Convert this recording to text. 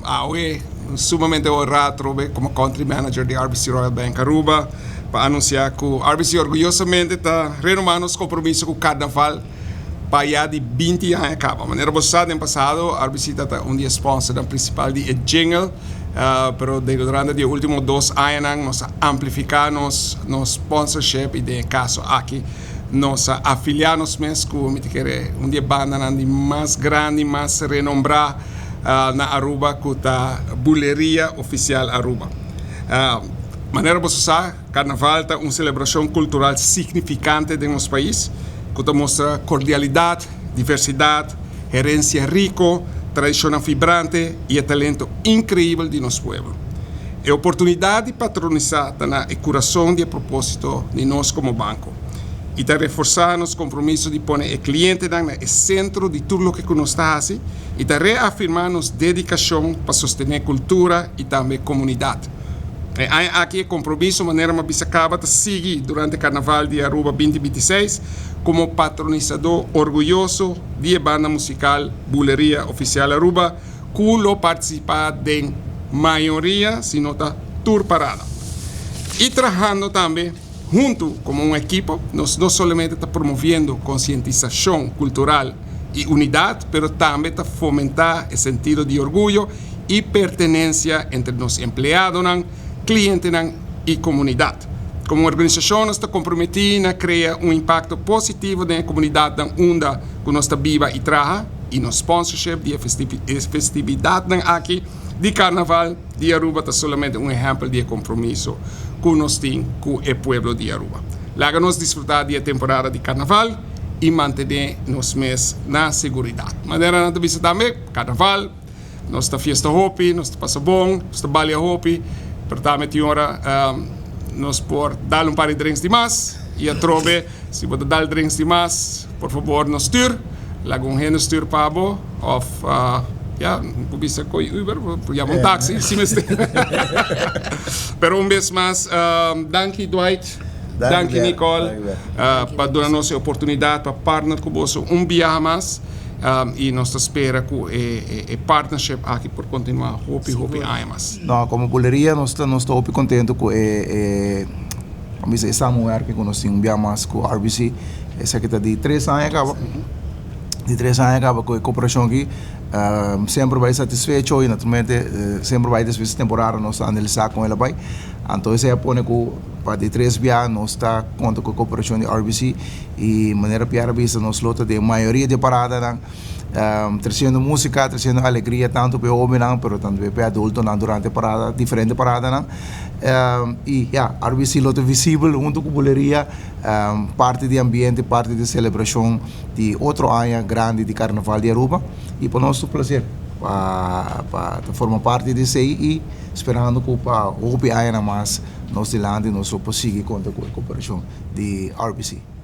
Awe, sumamente honra atrobe como country manager di RBC Royal Bank Aruba pa anuncia cu RBC orguyosamente ta renoba nos compromiso cu Carnaval pa ya di 20 aña caba. Manera bo sa, den pasado RBC ta un di e sponsornan principal di e jingle, pero durante di e ultimo 2 añanan nos a amplifica nos sponsorship y den e caso aki nos a afilia nos mes cu, mi ta kere, un di e bandanan di mas grandi, mas renombra na Aruba, cu ta Buleria Oficial Aruba. Manera bo sa, Carnaval ta un celebracion cultural significante den nos pais, cu ta mustra cordialidad, diversidad, herencia rico, tradicion vibrante y e talento increibel di nos pueblo. E oportunidad di patronisa ta na e curason di e proposito di nos como banco. Y ta reforsa nos compromiso di pone e cliente na centro di tur loke nos ta haci y ta reafirma nos dedicacion pa sostene cultura y tambe comunidad. E aki e compromiso, manera m'a bisa caba, ta sigui durante Carnaval di Aruba 2026 como patronisador orguyoso di banda musical Buleria Oficial Aruba, cu lo participa den mayoria, si no ta tur parada. Y trahando tambe hunto como un ekipo, nos no solamente ta promoviendo concientisacion cultural y unidad, pero tambe ta fomenta e sentido di orguyo y pertenencia entre nos empleadonan, clientenan y comunidad. Como organisacion, nos ta comprometi na crea un impacto positivo den e comunidad unda cu nos ta biba y traha, y nos sponsorship di festividad aki di Carnaval di Aruba ta solamente un ehempel di compromiso cu nos tin cu e pueblo di Aruba. Laga nos disfruta di temporada di Carnaval y mantene nos mes na seguridad. Manera nan ta bisa tambe, Carnaval, nos ta fiesta hopi, nos ta pasa bon, nos ta balia hopi, pero tambe tin ora nos por dal un par di drinks di mas y atrobe, si bo dal drinks di mas, por fabor, no stuur, laga un hende stuur pa bo, of ja, bisa coy Uber, yama un taxi, si mester. Pero un bes mas, danki Dwight, danki Nicole, pa duna nos e oportunidad pa partner cu bo un biaha mas y nos ta spera cu e partnership aki por continua hopi, hopi aña mas. No, como Buleria, nos ta hopi contento cu e ban bisa e samenwerking cu nos tin un biaha mas cu RBC. Esaki ta di 3 aña caba. Di 3 aña caba cu e cooperacion aki. Semper bay satisfecho y naturalmente semper bay despues di temporada nos ta analisa con el a bay. Anto esey a pone cu pa di tres biaha nos ta conta cu e cooperacion di RBC y manera Pierre a bisa, nos lo ta den mayoria di paradanan treciendo musica, treciendo alegria tanto pa e hobennan pero tambe pa e adultonan durante parada, diferente paradanan. Y ja, RBC lo ta visibel hunto cu Buleria, parti di ambiente, parti di celebracion di otro aña grandi di Carnaval di Aruba y pa nos ta un placer pa forma parti di esey y sperando cu pa hopi añanan mas nos dilanti nos lo por sigui conta cu e cooperacion di RBC.